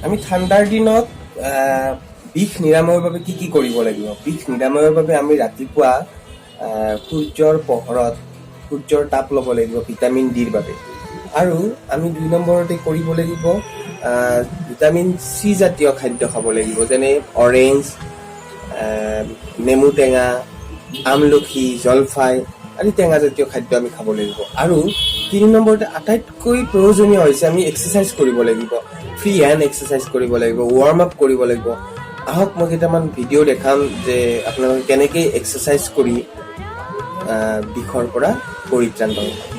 আমি ঠাণ্ডাৰ দিনত বিষ নিৰাময়ৰ বাবে কি কি কৰিব লাগিব? বিষ নিৰাময়ৰ বাবে আমি ৰাতিপুৱা সূৰ্যৰ পোহৰত সূৰ্যৰ তাপ ল'ব লাগিব ভিটামিন ডিৰ বাবে। আৰু আমি 2 নম্বৰতে কৰিব লাগিব ভিটামিন চি জাতীয় খাদ্য খাব লাগিব, যেনে অৰেঞ্জ, নেমু টেঙা, আমলখি, জলফাই আদি টেঙা জাতীয় খাদ্য আমি খাব লাগিব। আৰু 3 নম্বৰতে আটাইতকৈ প্ৰয়োজনীয় হৈছে আমি এক্সাৰচাইজ কৰিব লাগিব, ফ্ৰী হেণ্ড এক্সাৰচাইজ কৰিব লাগিব, ৱাৰ্ম আপ কৰিব লাগিব। আহক মই কেইটামান ভিডিঅ' দেখাম যে আপোনালোকে কেনেকৈ এক্সাৰচাইজ কৰি বিষৰ পৰা পৰিত্ৰাণ পাব পাৰে।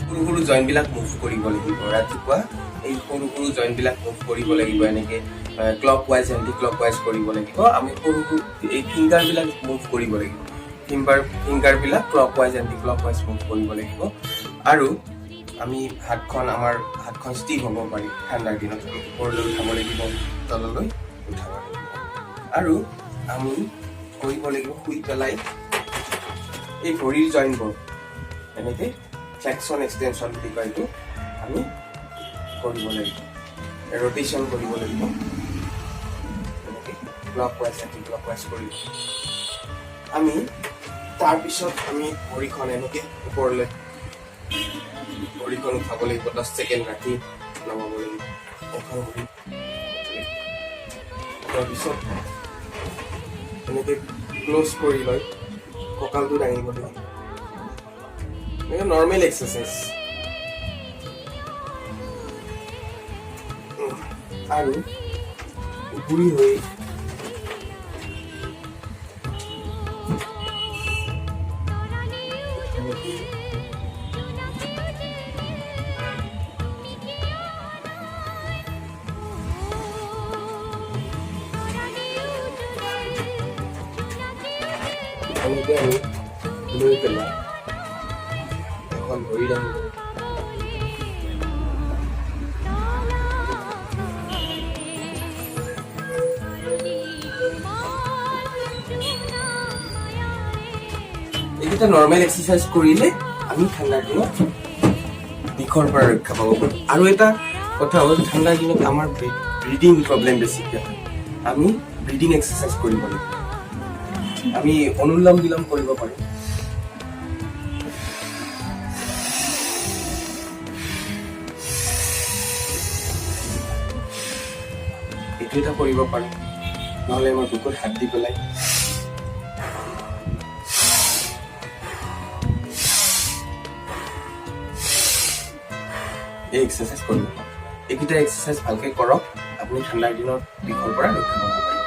সৰু সৰু জইণ্টবিলাক মুভ কৰিব লাগিব ৰাতিপুৱা, এই সৰু সৰু জইণ্টবিলাক মুভ কৰিব লাগিব, এনেকৈ clock wise, anti clock wise কৰিব লাগিব। আমি সৰু সৰু এই ফিংগাৰবিলাক মুভ কৰিব লাগিব, ফিংগাৰবিলাক clock wise, anti clock wise move কৰিব লাগিব। আৰু আমি আমাৰ হাতখন ষ্টিফ হ'ব পাৰি ঠাণ্ডাৰ দিনত, আমি ওপৰলৈ উঠাব লাগিব, তললৈ উঠাব লাগিব। আৰু আমি কৰিব লাগিব শুই পেলাই এই ভৰিৰ জইণ্টবোৰ এনেকৈ ফ্লেক্সন এক্সটেনশ্যন বুলি কয়, এইটো আমি কৰিব লাগিব, ৰ'টেশ্যন কৰিব লাগিব, এনেকৈ clock wise, anti clock wise কৰিব। আমি তাৰপিছত আমি ভৰিখন এনেকৈ ওপৰলৈ ভৰিখন উঠাব লাগিব, 10 ছেকেণ্ড ৰাখি নমাব লাগিব এখন ভৰি। তাৰপিছত এনেকৈ ক্ল'জ কৰি লৈ কঁকালটো দাঙিব লাগিব, এনেকৈ নৰ্মেল এক্সাৰচাইজ। আৰু ঘূৰি হৈ এনেকৈ আমি লৈ পেলাই এখন ভৰি দাঙিব। এইকেইটা নৰ্মেল এক্সাৰচাইজ কৰিলে আমি ঠাণ্ডাৰ দিনত বিষৰ পৰা ৰক্ষা পাব পাৰোঁ। আৰু এটা কথা হ'ল, ঠাণ্ডাৰ দিনত আমাৰ ব্ৰিডিং প্ৰব্লেম বেছিকৈ হয়, আমি ব্ৰিডিং এক্সাৰচাইজ কৰিব লাগিব। আমি অনুলোম বিলোম কৰিব পাৰোঁ। এইটো এটা কৰিব পাৰোঁ, নহ'লে আমাৰ বুকুত হাত দি পেলাই এই এক্সাৰচাইজ কৰিব পাৰোঁ। এইকেইটা এক্সাৰচাইজ ভালকৈ কৰক, আপুনি ঠাণ্ডাৰ দিনত বিষৰ পৰা ৰক্ষা পাব পাৰিব।